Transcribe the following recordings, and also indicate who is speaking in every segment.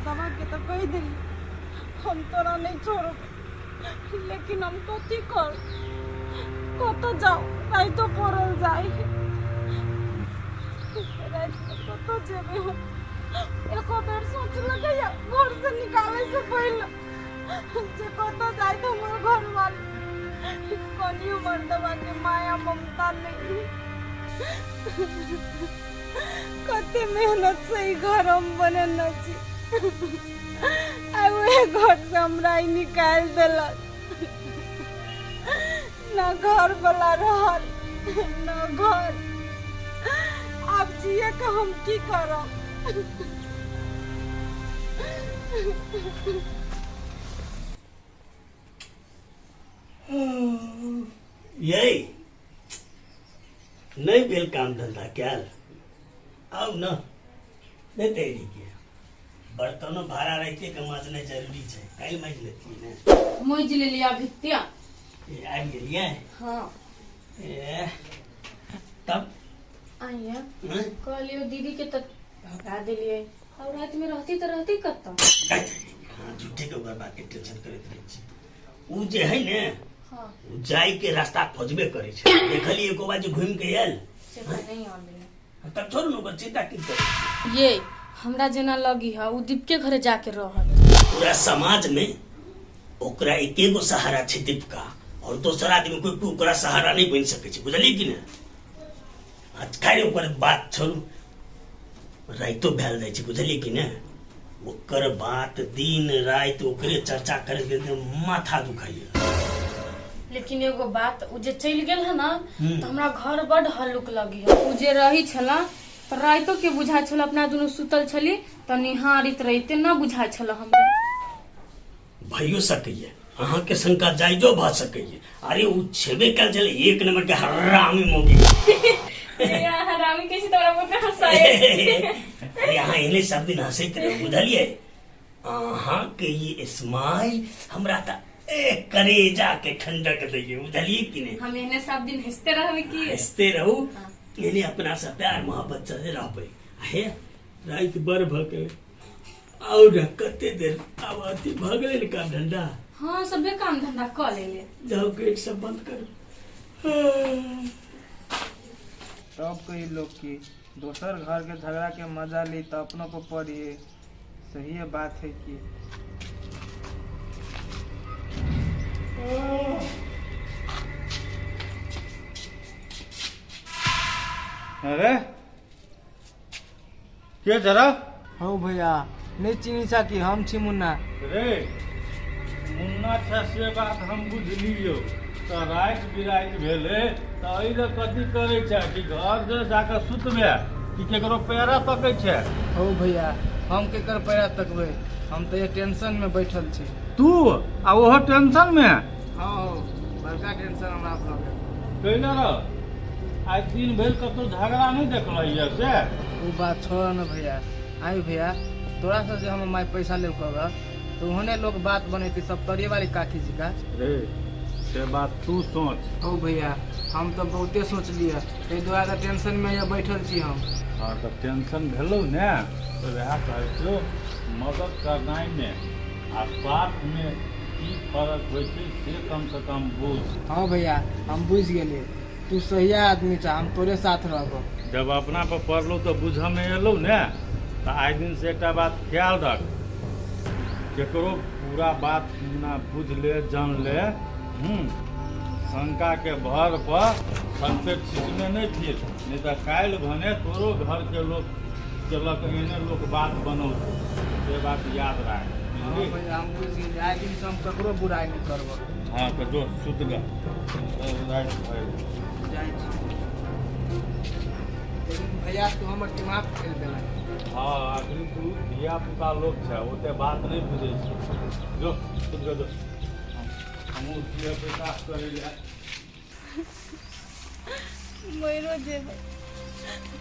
Speaker 1: मर्दवा के तो कहि देली हम तोरा नहीं छोड़ब, लेकिन हम कथी कर, कतऽ जाउ? राइतो पड़ल जाय, राति के कतऽ जेबै हम? एको बेर सोचलकै घर से निकाले से पहिले जे कतऽ जाय तऽ हमर घरवाली? कनियो मर्दवा के माया ममता नहीं। कते मेहनत से ई घर हम बनेने छी, आ उहे घर से हमरा ई निकालि देलक। न घर वाला रहल न घर। आब जिए के हम की करब?
Speaker 2: यै, नहि भेल काम धंधा कयल? आउ न। नहि तैरी के बर्तनो भाड़ा राखिए के माजनाइ जरूरी छै। काल्हि माजि लेतियै ने।
Speaker 3: मोजि लेलियै भित्तिया।
Speaker 2: ए, आबि गेलियै?
Speaker 3: हाँ।
Speaker 2: ए, तब
Speaker 3: आइए।
Speaker 2: हँ?
Speaker 3: कहलियो दीदी के तऽ भगा देलियै, और राति में रहती तऽ रहती कतऽ?
Speaker 2: हाँ, झूठे के ओकर बात के टेंशन करैत रहै छी। उ जे है ने,
Speaker 3: हाँ,
Speaker 2: उ जाय के रास्ता खोजबे करै छै। देखलियै एको बार जे घुमि के आयल?
Speaker 3: से तऽ नहीं आबे।
Speaker 2: तब छोड़ू ने, ओकर चिंता की करै छी?
Speaker 3: ये हमरा जेना लगी है उ दीपके घरे जाके रहत।
Speaker 2: पूरा समाज में ओकरा एके गो सहारा छै दीपका, और दोसर आदमी कोई कोई ओकरा सहारा नहीं बनि सकै छै, बुझलियै कि ने? आज खैर ओकर बात छोड़ू, राइतो भेल जाइ छै, बुझलियै कि ने? ओकर बात दिन राति ओकरे चर्चा करैत करैत माथा दुखाइया।
Speaker 3: लेकिन एगो बात, उ जे चलि गेल है ना, तो हमरा घर बड हल्लुक लगी है। उ जे रही छला तऽ राइतो के बुझाइ छल, अपना दुनू सुतल छली तऽ निहारित रहिते न बुझाइ छल हमरा।
Speaker 2: भइयो सकैया, अहाँके शंका जायजो भऽ सकैया। अरे उ छेबे कयल छलै एक नंबर के हरामी मौगी।
Speaker 3: हरामी कैसे तोरा बहुत हंसाए।
Speaker 2: अरे अहाँ एहने सब दिन हंसैत रहू, बुझलियै? अहाँके ई स्माइल हमरा तऽ एक करेजा के ठंडक दैये, बुझलियै कि नहि?
Speaker 3: हम एहने सब दिन हंसते रहबै की?
Speaker 2: हंसते रहू, एहने अपना से प्यार मोहब्बत से रहबै। हे, राति बड़ भऽ गेलै, आउ ने, कते देर आब अथी भऽ गेलै ने काम धंधा?
Speaker 3: हाँ, सबे काम धंधा कऽ लेले।
Speaker 2: जाउ, गेट सब बंद करू।
Speaker 4: तब कही लोग की दोसर घर के झगड़ा के मजा ली तो अपनों को पड़ी। सही बात है कि
Speaker 5: अरे के जरा
Speaker 4: हौ भैया, नहीं चिन्ही छा कि हम छी मुन्ना।
Speaker 5: रे मुन्ना छै से बात हम बुझलियौ। तऽ राति बिराति भेलै तऽ एहि लए कथी करै छै कि घर जे जाकऽ सुतबे कि केकरो पैरा तकै छै?
Speaker 4: हौ भैया, हम केकर पैरा तकबै? हम तऽ ये टेंशन में बैठल छी।
Speaker 5: तू आ ओहो टेंशन में?
Speaker 4: हँ हौ, बड़का टेंशन हमरा भऽ गेल।
Speaker 5: कैले रह आइ दिन भरि कतौ झगड़ा नहि देखलहियै से?
Speaker 4: ओ बात छोड़ न भैया। आई भैया, तोरा से जे हमर माय पैसा लेलको ग तऽ ओहने लोग बात बनेती सब तोरे वाली काकी जी का।
Speaker 5: रे से बात तू सोच।
Speaker 4: हौ भैया, हम तऽ बहुते सोचलियै, ताहि दुआरे टेंशन में ये बैठल छी हम।
Speaker 5: हाँ, तऽ टेंशन भेलौ ने तऽ वएह कहै छियौ, मदद करनाइ मे आ स्वार्थ मे की फर्क होइ छै से कम से कम बुझ।
Speaker 4: हाँ भैया, हम बुझि गेलियै, तू सहिया आदमी छह, हम तोरे साथ रहबो।
Speaker 5: जब अपना पर पड़लौ तऽ बुझऽ मे एलौ ने, तऽ आइ दिन से एकटा बात ख्याल रख, केकरो पूरा बात ना बुझ ले, जान ले। शंका के भर पर संकेत छिटने नहीं फिर, नहीं तऽ काल्हि भने तोरो घर के लोग के लऽ कऽ एहने लोक बात बनौतौ, से बात याद राख।
Speaker 4: हाँ
Speaker 5: बुझली?
Speaker 4: भैया, हम बुझि गेलियै, आइ दिन से हम ककरो बुराइ नहि करबो।
Speaker 5: हाँ, तऽ जो सुत गा, राति भरि
Speaker 4: जाइ छी, लेकिन भैया तू हमर दिमाग खेल देलक।
Speaker 5: हाँ, अखनी तू धिया पुता लोक छै, ओते बात नहि बुझै छै। जो सुत गा, जो, हमहूँ धिया पुता करै लए।
Speaker 1: मरो जेबै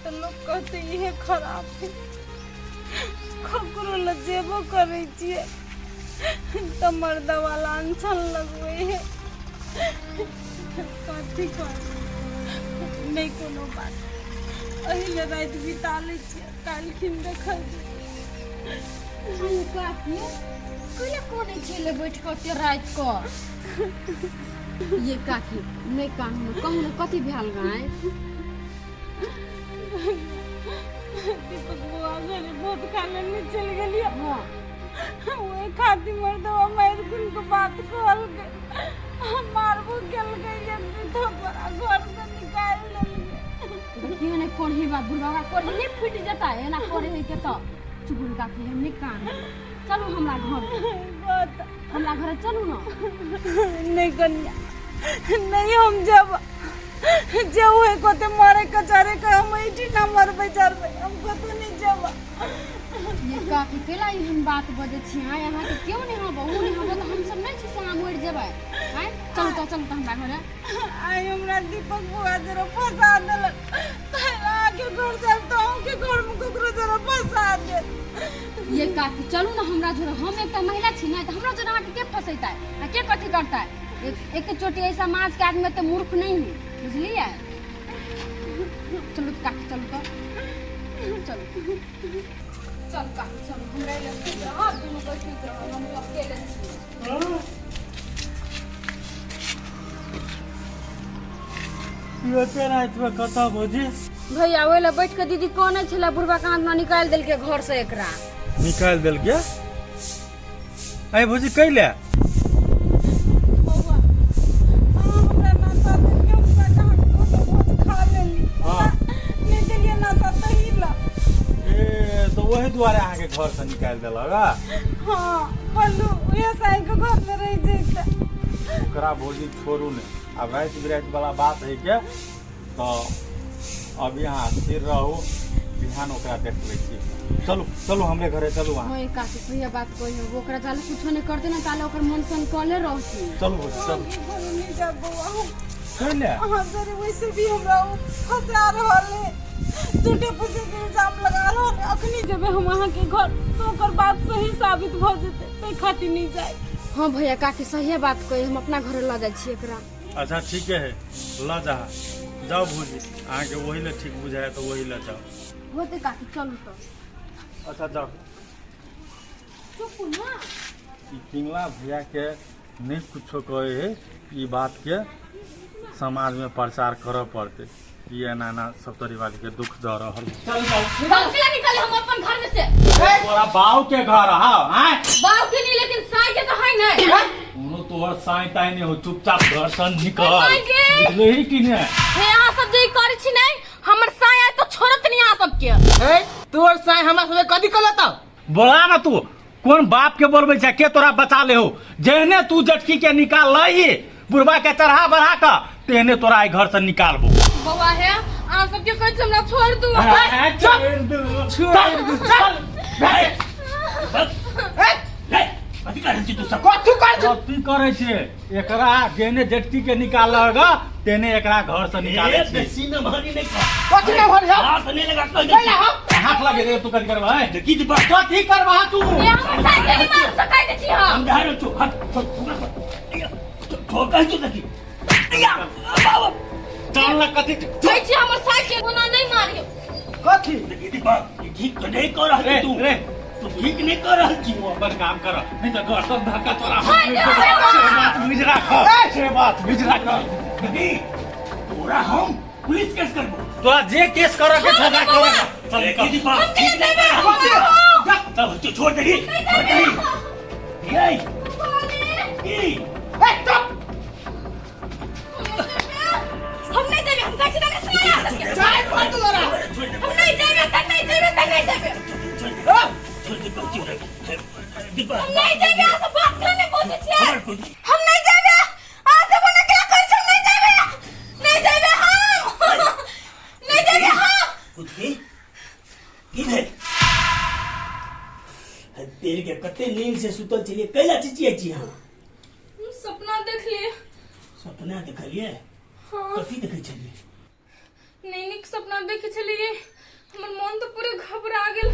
Speaker 1: तऽ लोक कहतै इहे खराब है। ककरो लग जेबो करै छियै तऽ मर्दवा लांछन लगबै है। कथी करू? नहि कोनो बात, एहि लए राति बिता लै छियै, काल्हिखिन देखल जेतै।
Speaker 3: अरे काकी कैला कोने छेले बैठ के ओते राति क ये काकी नहीं कानू कहू ने कथी भेल गाय
Speaker 1: दीपक बुआ घरे बहुत खाने में चल गेलियो।
Speaker 3: हाँ।
Speaker 1: ओए खाती मर्दवा मार कुल के बात कहल के मारबो गेल गई जब थप्पड़ आ घर से निकाल देलके।
Speaker 3: क्यों नहीं कोढ़ी बा बुढ़वा कोढ़ी नहीं फूट जता है ना कोढ़ी है के तो चुप हो काकी हम नहीं कान चलू हमरा घर
Speaker 1: बात
Speaker 3: हमरा घर चलू ना।
Speaker 1: नहीं कन्या नहीं हम जब जे हुए कोते मरे कचारे के हम ऐठी ना मरबे चरबे हम कतो नहीं जब।
Speaker 3: ये काकी केला एहन बात बजै छी आय अहाँके क्यों नहीं हब ओ नहीं हब तऽ हम सब नहीं छी से अहाँ मरि जेबै आय चलू तऽ चलू तऽ हमरा घरे।
Speaker 1: आइ हमरा दीपक बुआ जरा फंसा देलक आके घर जाब तो अहूँके घर में ककरो जरा फंसा देत।
Speaker 3: ये काकी चलू ना हमरा जोरे हम एकटा महिला छी ना तऽ हमरा जोरे अहाँके के फंसेतै आ के कथी करतै एक चोटी एहि समाज के आदमी एते मूर्ख नहीं है बुझलियै। चलू तऽ काकी चलू तऽ चलू चल काकी चलू हमरा एले सुति रहब दुनू कोइ सुति रहब हम अकेले छी।
Speaker 5: एते रातिमे कतऽ भौजी?
Speaker 3: भैया ओहि लए बैठ के दीदी कहने छलै बुढ़बा के हाथ में निकालि देलकै घर से एकरा।
Speaker 5: निकालि देलकै? अरे भौजी कैले?
Speaker 1: बौआ अहाँ हमरा नाता देलियै हम अहाँके कोनो भोज खा लेली।
Speaker 5: हाँ।
Speaker 1: नहि देलियै नाता तही लए।
Speaker 5: ए तऽ ओहि दुआरे अहाँके घर से निकालि देलक आ?
Speaker 1: हाँ बोलू उहे साइके घर में रहि जैते।
Speaker 5: ओकरा भौजी छोड़ू नहि आब राति बिराति वाला बात है के तऽ अभी अहाँ स्थिर रहू बिहान ओकरा देख लै छी। चलू चलू हमरे घरे चलू अहाँ।
Speaker 3: हाँ काकी सही बात कही हो ओकरा जाले कुछो नहीं करते ना ताले ओकर मन सन कले रहती।
Speaker 5: चलू भौजी चलू।
Speaker 1: घर नहीं जाब बौआ
Speaker 5: कैले?
Speaker 1: अहाँ जरे वैसे भी हमरा ओ फंसा रहल है झूठे फूसे के इल्जाम लगा रहल है। अखनी जेबै हम अहाँके घर तो ओकर बात सही साबित भऽ जेतै ताहि खातिर नहीं जाय।
Speaker 3: हाँ भैया काकी सही बात कही हम अपना घरे लऽ जाइ छी एकरा।
Speaker 5: अच्छा ठीक है लऽ जा जाओ भौजी अहाँके वही लए ठीक बुझाय तऽ वही लए जाओ।
Speaker 3: होते काकी चलू तऽ।
Speaker 5: अच्छा जाओ।
Speaker 3: चुप ना।
Speaker 5: ई पिंगला भैया के नहीं कुछो कहे है ई बात के समाज में प्रचार करऽ पड़तै कि एना एना सप्तरी वाली के दुख दऽ रहल। चल जाओ।
Speaker 3: निकाल निकाल हम अपन घर में से।
Speaker 5: तोरा बाऊ के घर हाँ आय?
Speaker 3: बाऊ के नहीं लेकिन साई के तो है नहीं।
Speaker 5: कोनो तोहर साई ताई नहीं हो चुपचाप घर से निकल।
Speaker 3: साई के?
Speaker 5: बुझलही कि नहीं?
Speaker 3: हे अहाँ सब जे ई करै छी नहीं हमर साई आय तो छोड़त नहीं अहाँ सबके।
Speaker 4: ए तोर साई हमरा सबके कथी कहलत?
Speaker 5: बोला ना तू कोन बाप के बोलबै छै के तोरा बचा ले हो जेहने तू जटकी के निकाल लही बुढ़वा के चढ़ा बढ़ा के तेहने तोरा एहि घर से निकालबो।
Speaker 3: बौआ हे अहाँ सबके कहै छी हमरा छोड़ दू।
Speaker 2: कथी करै छी तू सब?
Speaker 4: कथी करै छी?
Speaker 5: कथी करै छी? एकरा जेहने जटकी के निकालक तेहने एकरा घर से निकालै
Speaker 2: ए,
Speaker 5: छी।
Speaker 2: बेसी न भारी नहीं कर।
Speaker 4: कथी न भारी हौ?
Speaker 2: हाथ नहीं लगा कह दे।
Speaker 4: कैला हौ?
Speaker 5: हाथ लगे रे तू कथी करबा है?
Speaker 2: देखी दीपा।
Speaker 5: कथी करबा तू?
Speaker 3: ए हमर साई के नहीं मार सकै छी हम।
Speaker 2: हम जा रहल छौ। हाथ छोड़, छोड़, छोड़। छोड़, कह छौ देखी। या, बाबा।
Speaker 5: चल ना कथी?
Speaker 3: कहै छी हमर साई के ओना नहीं मारियो।
Speaker 4: कथी?
Speaker 2: देखी दीपा, ई ठीक तो नहीं कर रहल
Speaker 5: रे,
Speaker 2: छी तू।
Speaker 5: रे।
Speaker 2: तू ठीक नहीं कर रहल छी।
Speaker 5: तू अपन काम कर नहीं तो घर सब धक्का तोरा।
Speaker 3: हाय, हाय, हाय।
Speaker 5: से बात बुझ राख, से बात बुझ राख।
Speaker 2: देखी, तोरा हम पुलिस केस करबो।
Speaker 5: तोरा जे केस करऽ के छौ कर। चल
Speaker 2: देखी
Speaker 5: निकल।
Speaker 2: दीपा, ठीक नहीं कर रहल छी। चल, तू छोड़ दही, छोड़ दही। ये। की?
Speaker 4: ए चुप।
Speaker 1: हम नहीं देबे हम कहै छी नहीं सुनाय अहाँ सबके।
Speaker 4: चाय छोड़ दे तोरा।
Speaker 2: छोड़ दे।
Speaker 1: हम नहीं देबे त नहीं देबे त नहीं देबे।
Speaker 2: छोड़ दे। छोड़ दे, छोड़ दे। दीपा।
Speaker 1: हम नहीं देबे अहाँ सब बात करे नहीं पूछै छियै।
Speaker 2: हमर कुछ
Speaker 1: हम नहीं देबे अहाँ सब ओना केना करै छी हम नहीं देबे नहीं देबे हम नहीं देबे हम।
Speaker 2: कुछ की? की भेल? तेल के कते नींद से सुतल छलियै कैला चिचियाइ छी अहाँ?
Speaker 3: हम सपना देखलियै।
Speaker 2: सपना देखलियै?
Speaker 3: हाँ।
Speaker 2: कथी देखै छलियै?
Speaker 3: नहीं नीक सपना देखे छलियै हमर मन तो पूरे घबरा गेल।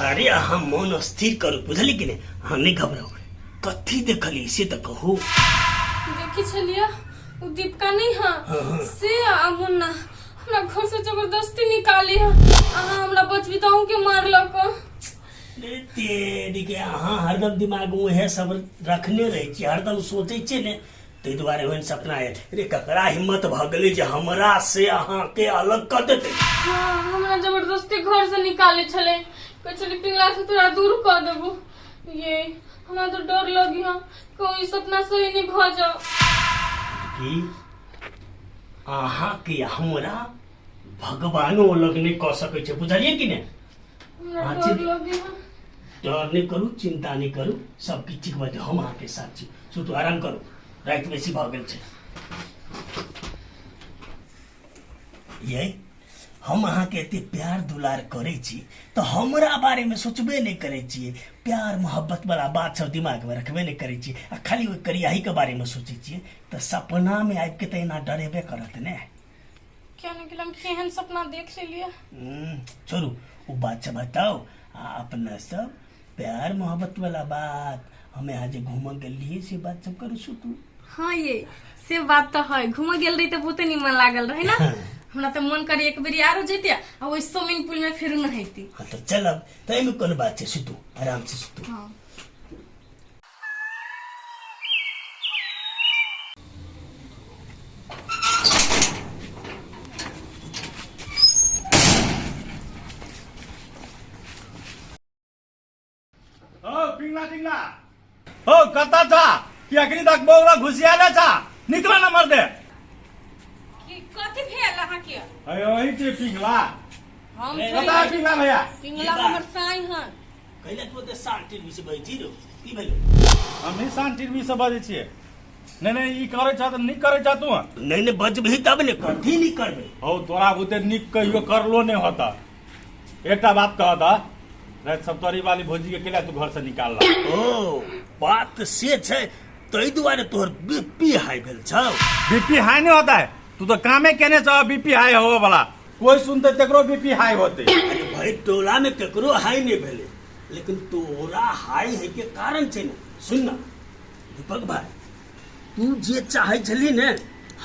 Speaker 2: अरे अहाँ मन स्थिर करू बुझलियै कि नहि? अहाँ नहीं घबराउ। कथी देखलियै से तऽ कहू।
Speaker 3: देखी छलियै उ दीपका नहीं है से आ मुन्ना हमरा घर से जबरदस्ती निकाली है अहाँ हमरा बचबी तऽ अहूँ के मारलक।
Speaker 2: रे तेरी के अहाँ हरदम दिमाग में उएह सब रखने रहै छियै, हरदम सोचै छियै ने, ताहि दुआरे ओहन सपना आयल। रे ककरा हिम्मत भऽ गेलै जे हमरा से अहाँके अलग कऽ देतै?
Speaker 3: हाँ, हमरा जबरदस्ती घर से निकाले छले, कहै छले पिंगला से तोरा दूर कऽ देबो। ये हमरा तो डर लगी हँ कहूँ ई सपना सही नहीं भऽ जाओ।
Speaker 2: कि अहाँके हमरा भगवानो अलग नहि कऽ सकै छै, बुझलियै कि नहि?
Speaker 3: हमरा
Speaker 2: हाँ,
Speaker 3: डर
Speaker 2: ठीक।
Speaker 3: लगी हँ।
Speaker 2: डर नहि करू, चिंता नहि करू, सब किछु ठीक भऽ जेतै, हम अहाँके साथ छी। सुतू, आराम करू, राति बेसी भऽ गेल छै। ये हम अहाँके एते प्यार दुलार करै छी तऽ हमरा बारेमे सोचबे नहि करै छियै, प्यार मोहब्बत वाला बात सब दिमागमे रखबे नहि करै छियै आ खाली ओहि करियाहीके बारेमे सोचै छियै, तऽ सपनामे आबिके तऽ एना डरेबे करत ने।
Speaker 3: क्या नहीं हम केहन सपना देख लेलियै।
Speaker 2: छोड़ू ओ बात सब, बताउ आ अपना सब प्यार मोहब्बत वाला बात, हम यहाँ जे घूमऽ गेलियै से बात सब करू, सुतू।
Speaker 3: हाँ ये से बात तो है, घूमऽ गेल रही तऽ बहुते निमन लागल रहे ना। हमरा तऽ मन करे एक बेरी आरो जैते आ ओहि स्विमिंग पूल में फेरो नहैती।
Speaker 2: हाँ तऽ चलब, तऽ एहिमे कोन बात छै, सुतू आराम से सुतू।
Speaker 3: हाँ।
Speaker 5: ओ पिंगला टिंगला ओ कतऽ छा कि अखनी तक बौरा घुसियाले छा? निकला ना मर्दे।
Speaker 3: की कथी भेल अहाँके?
Speaker 5: अरे वही छै पिंगला।
Speaker 3: हम
Speaker 2: ए,
Speaker 5: कतऽ है पिंगला भैया?
Speaker 3: पिंगला हमर साई हन।
Speaker 2: कैला तू ओते शान टीवी से बैठी रहो, की भेलो?
Speaker 5: हम नहीं शान टीवी से बजै छियै। नहीं नहीं ई करै छह तऽ नीक करै छह तू?
Speaker 2: नहीं नहीं बजबही तब ने, कथी नहीं करबै?
Speaker 5: हौ तोरा बुते नीक कहियो करलो नहीं होता। एकटा बात कह दा, राति सप्तरी वाली भौजी के केला तू घर से निकाल ला?
Speaker 2: ओ बात से छै, ताहि दुआरे तोहर बीपी हाई भेल छौ।
Speaker 5: बीपी हाई नहीं होता है, तू तो कामे केने छह बीपी हाई होवे वाला। कोई सुनते तकरो बीपी हाई होते।
Speaker 2: अरे भाई टोला में केकरो हाई नहीं भेले, लेकिन तोरा हाई है के कारण छै ने। सुन ना दीपक भाई, तू जे चाहे छली ने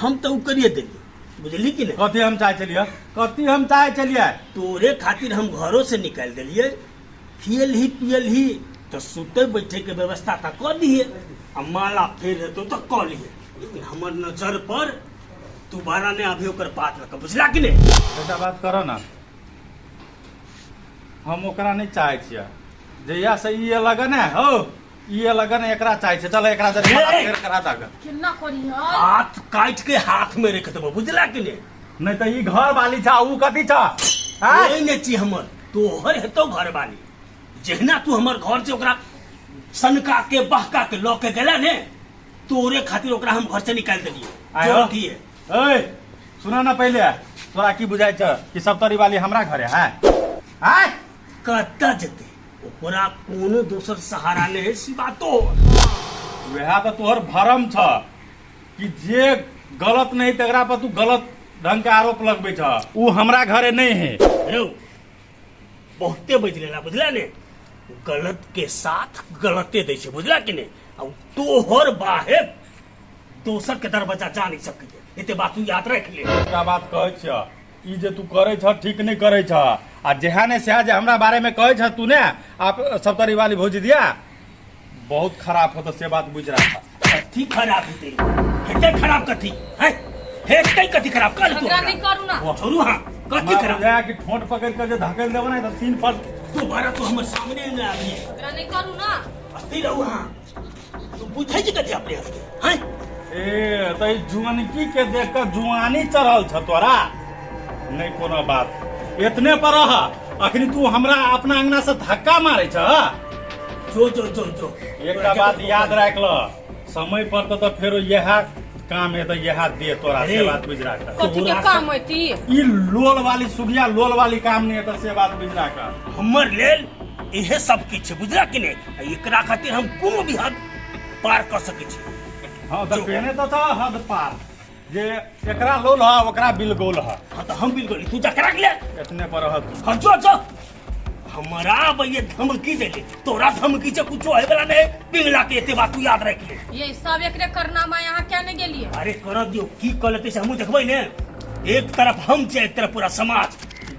Speaker 2: हम तो उ करिए देली, बुझली कि नहीं?
Speaker 5: कथी हम चाहे छलियै? कथी हम चाहे छलियै?
Speaker 2: तोरे खातिर हम घरों से निकाल देलिए, खियल ही पियल ही तो सुते बैठे के व्यवस्था तो कर दिए आ माला फेर हेतो तो कऽ लिए, लेकिन हमर नजर पर दोबारा ने अभी ओकर बात रख, बुझला कि नहीं?
Speaker 5: एकटा बात कर ना, हम ओकरा नहीं चाहे छियै। जहिया से ई लगन है हो ई लगन एकरा चाहे छै, चल एकरा जरी माला फेर करा दग।
Speaker 3: केना करी हन?
Speaker 2: हाथ काट के हाथ में रख देबो, बुझला कि नहीं?
Speaker 5: नहीं तो ई घर वाली छा, ऊ कथी छा? आँय?
Speaker 2: कोई नहीं छी हमर, तोहर हेतो घर वाली। जहिना तू हमर घर से ओकरा सनका के बहका के लऽ के गेला ने, तोरे खातिर ओकरा हम घर से निकाल देलिए।
Speaker 5: आयो।
Speaker 2: चोर की है?
Speaker 5: ओए सुना ना, पहले तोरा की बुझाइ छ कि सप्तरी वाली हमरा घरे है? आय
Speaker 2: कतऽ जेतै, ओकरा कोनो दोसर सहारा नहीं है सिवा तो।
Speaker 5: वएह तऽ तोहर भरम छ कि जे गलत नहीं तकरा पर तू गलत ढंग के आरोप लगबै छ। ऊ हमरा घरे नहीं है।
Speaker 2: रौ बहुते बजि लेला, बुझला ने? गलत के साथ गलते दै छै, बुझला कि नहीं? आ तोहर बाहे दोसर के दरवाजा जा नहीं सकैए, एते बात तू याद रख ले।
Speaker 5: एकटा बात कहै छियह, ई जे तू करै छह ठीक नहीं करै छह, आ जेहा ने सेहा जे हमरा बारे में कहै छह तू ने आप सप्तरी वाली भौजी दिया बहुत खराब होता, से बात बुझ रहा था।
Speaker 2: कथी खराब हेतै? हेतै खराब कथी है? हेतै कथी खराब? कल तू
Speaker 3: झगड़ा नहीं करू ना।
Speaker 2: छोड़ू। हाँ कथी
Speaker 5: हमरा
Speaker 2: खराब?
Speaker 5: बुझाया कि ठोंठ पकड़ के जे धकेल देबो ने तऽ तीन फल।
Speaker 2: दोबारा तू हमर सामने न आबिए।
Speaker 3: झगड़ा नहीं करू ना।
Speaker 2: अस्थिर रहू। हाँ तू बुझै छी कथी अपने आपके हैं?
Speaker 5: ए तऽ ई जुअनकी के देख कऽ जुआनी चढ़ल छ तोरा। नहीं कोनो बात, एतने पर रह। अखनी तू हमरा अपना अंगना से धक्का मारे छ।
Speaker 2: जो जो जो जो
Speaker 5: एकटा बात याद राख ल, समय पर तऽ फेरो इएह काम हेतै, इएह दे तोरा, से
Speaker 2: अरे।
Speaker 5: बात बुझि राख।
Speaker 3: कथी के काम होती?
Speaker 5: ई लोल वाली सुगिया लोल वाली काम नहीं हेतै, से बात बुझि राख।
Speaker 2: हमर लेल इहे सब किछु छै, बुझला कि नहि? आ एकरा खातिर हम कोनो भी हद पार कऽ सकै छी।
Speaker 5: हाँ तऽ केने तऽ छ हद पार, जे एकरा लोल ह ओकरा बिलगोल ह।
Speaker 2: हाँ तऽ हम बिलगोली, तू जा करा के ले।
Speaker 5: एतने पर रह तू।
Speaker 2: हाँ जो जो हमरा आबैये धमकी देले, तोरा धमकी से कुछो होय वाला नहीं। पिंगला के एते बात तू याद रख ले।
Speaker 3: ये सब एकरे करनामा, यहाँ क्या नहीं गेलिए?
Speaker 2: अरे कर दियो, की कर लेते से हमहूँ देखबै ने। एक तरफ हम छियै, एक तरफ पूरा समाज,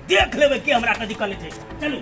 Speaker 2: देख लेबै के हमरा कथी कर लेते। चलू।